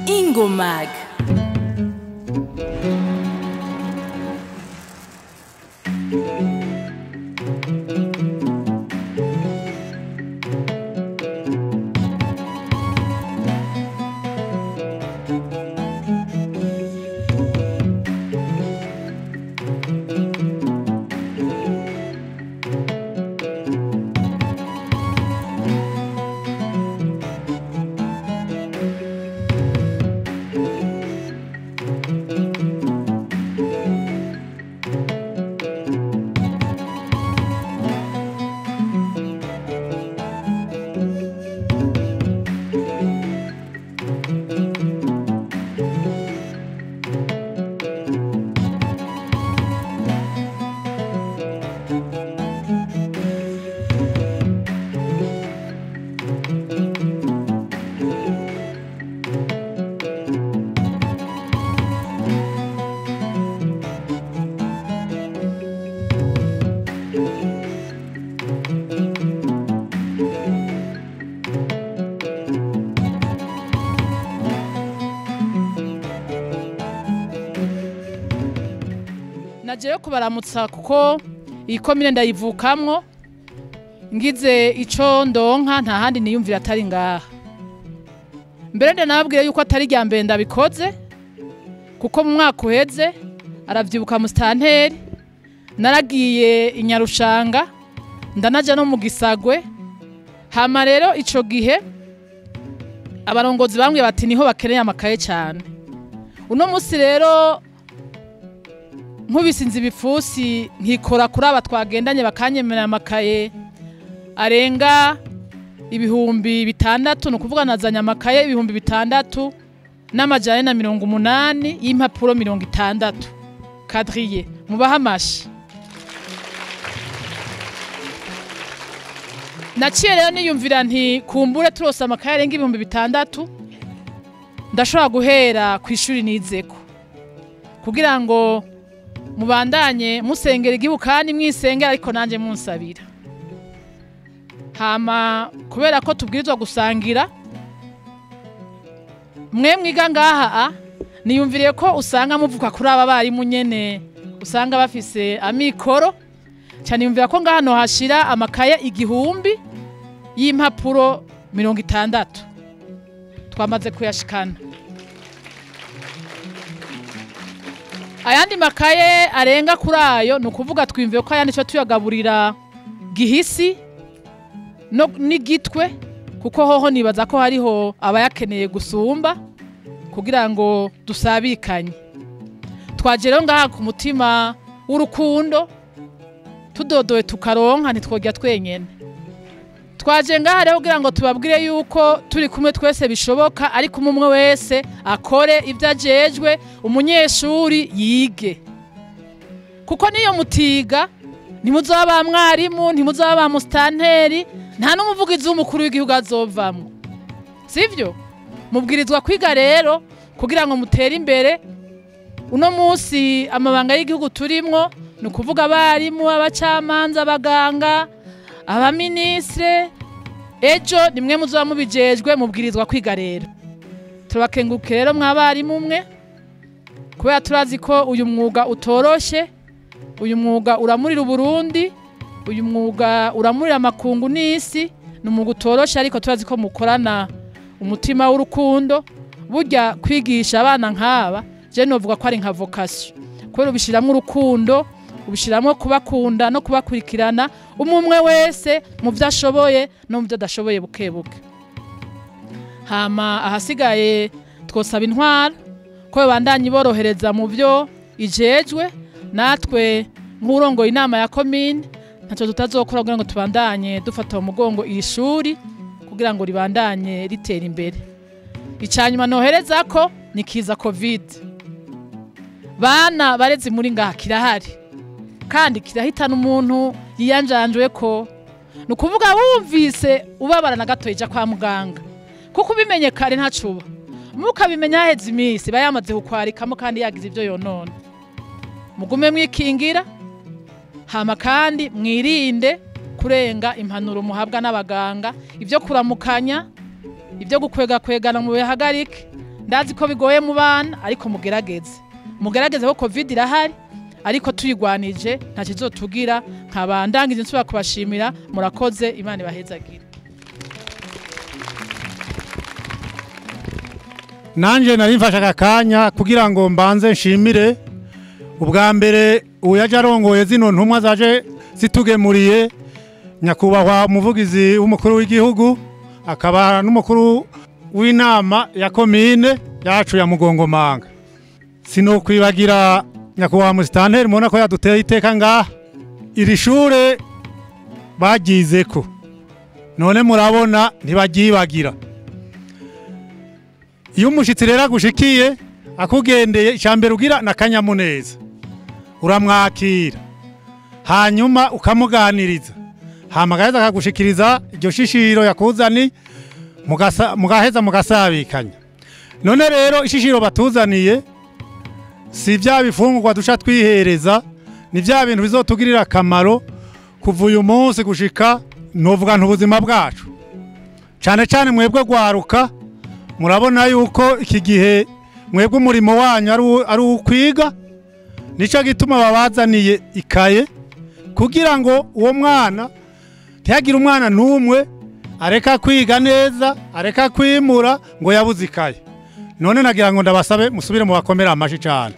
Ingomag. Najeyo kubaramutsa kuko iyi komine ndayivukamwo, ngize ico ndonka nta handi niyumvira atari ngaha. Mbere ndanababwira yuko atari rya mbere ndabikoze, kuko mu mwaka uheze aravyibuka mustanteri naragiye Inyarushanga ndanaja no mu Gisagwe. Hama rero ico gihe abarongozi bamwe bati niho bakeneye amakaye cyane. Uno musi rero nkubisinzi ibifusi nkikora kuri aba twagendanye bakanyemerera amakaye arenga 6000, no kuvuga nazanye amakaye 6480 y'impapuro 60 kadriye. Mubaha amashi. Naciye rero niyumvira nti kumbure turose amakaye arenga 6000 ndashobora guhera ku ishuri nizeko, kugira ngo mubandanye musengera igihugu kandi mwisengera, ariko nanje munsabira. Hama kubera ko tubwirizwa gusangira, mwe mwiga ngaha niyumviriye ko usanga muvuka kuri aba barimu nyene usanga bafise amikoro cyane, yumvira ko ngaha no hashira amakaye 1000 y'impapuro 60 twamaze kuyashikana. Ayandi makaye arenga kuri ayo, ni ukuvuga twimviye ko ayandi cyo tuyagaburira Gihisi no n'Igitwe, kuko hoho nibaza ko hariho abayakeneye gusumba, kugira ngo dusabikanye. Twaje rero ngaha ku mutima w'urukundo, tudodoye tukaronka ntitwojya twenyene. Twaje ngaha rero kugira ngo tubabwire yuko turi kumwe twese bishoboka, ariko umwe wese akore ibyo ajejwe, umunyeshuri yige. Kuko niyo mutiga ntimuzoba ba mwarimu, ntimuzoba ba mustanteri, nta n'umuvugizi w'umukuru w'igihugu azovamwo. Sivyo? Mubwirizwa kwiga rero kugira ngo mutere imbere. Uno munsi amabanga y'igihugu turimwo ni ukuvuga abarimu, abacamanza, abaganga, abaministre, ejo nimwe muzoba mubijejwe, mubwirizwa kwiga rero. Turabakengurukiye rero mwabarimu mwe, kubera turazi ko uyu mwuga utoroshe, uyu mwuga uramurira Uburundi, uyu mwuga uramurira amakungu n'isi, ni umwuga utoroshe, ariko turazi ko mukorana umutima w'urukundo. Burya kwigisha abana nk'aba je novuga ko ari nka vocation, kubera ubishiramwo urukundo, ubishiramwo kubakunda no kubakurikirana, umwe wese mu byo ashoboye no mu byo adashoboye buke buke. Hama ahasigaye twosaba intwaro ko babandanye borohereza mu byo ijejwe, natwe nk'urongoye inama ya komine ntacyo tutazokora kugira ngo tubandanye dufata mu mugongo iri shuri kugira ngo ribandanye ritera imbere. Icanyuma nohereza ko ni kiza COVID. Bana barezi muri ngaha kirahari kandi kirahitana umuntu yiyanjanjwe ko, nukuvuga wumvise ubabara na gato ija kwa muganga, kuko ubimenye kare ntacuba, mukabimenya haheze iminsi bayamaze kukwarikamo kandi yagize ivyo yonona. Mugume mwikingira, hama kandi mwirinde kurenga impanuro muhabwa n'abaganga. Ibyo kuramukanya, ibyo gukwega kwegana mu bihagarike, ndazi ko bigoye mu bana, ariko mugerageze, mugerageze ko COVID irahari, ariko tuyigwanije nta kizotugira. Nkabandangije nsubira kubashimira, murakoze, Imana ibahezagire. Nanje nari mfashe aka kanya kugira ngo mbanze nshimire ubwa mbere uyaje arongoye zino ntumwa zaje zitugemuriye, nyakubahwa umuvugizi w'umukuru w'igihugu akaba n'umukuru w'inama ya komine yacu ya Mugongomanga. Sinokwibagira nyakubahwa musitanteri, mubona ko yaduteye iteka ngaha. Iri shure bagizeko none murabona ntibagyibagira. Iyo umushitsi rero agushikiye akugendeye, icambere ugira na kanyamuneza, uramwakira hanyuma ukamuganiriza, hama agaheza akagushikiriza iryo shishiro yakuzani, mugaheza mugasabikanya. None rero ishishiro batuzaniye si vya bifungurwa duca twihereza, ni vya bintu bizotugirira akamaro kuva uyu munsi gushika novuga ntubuzima bwacu. Cane cane mwebwe gwaruka, murabona yuko iki gihe mwebwe umurimo wanyu ari ukwiga, nico gituma babazaniye ikaye kugira ngo uwo mwana ntihagire umwana n'umwe areka kwiga neza, areka kwimura ngo yabuze ikaye. None nagira ngo ndabasabe musubire mu bakomera amashi cyane.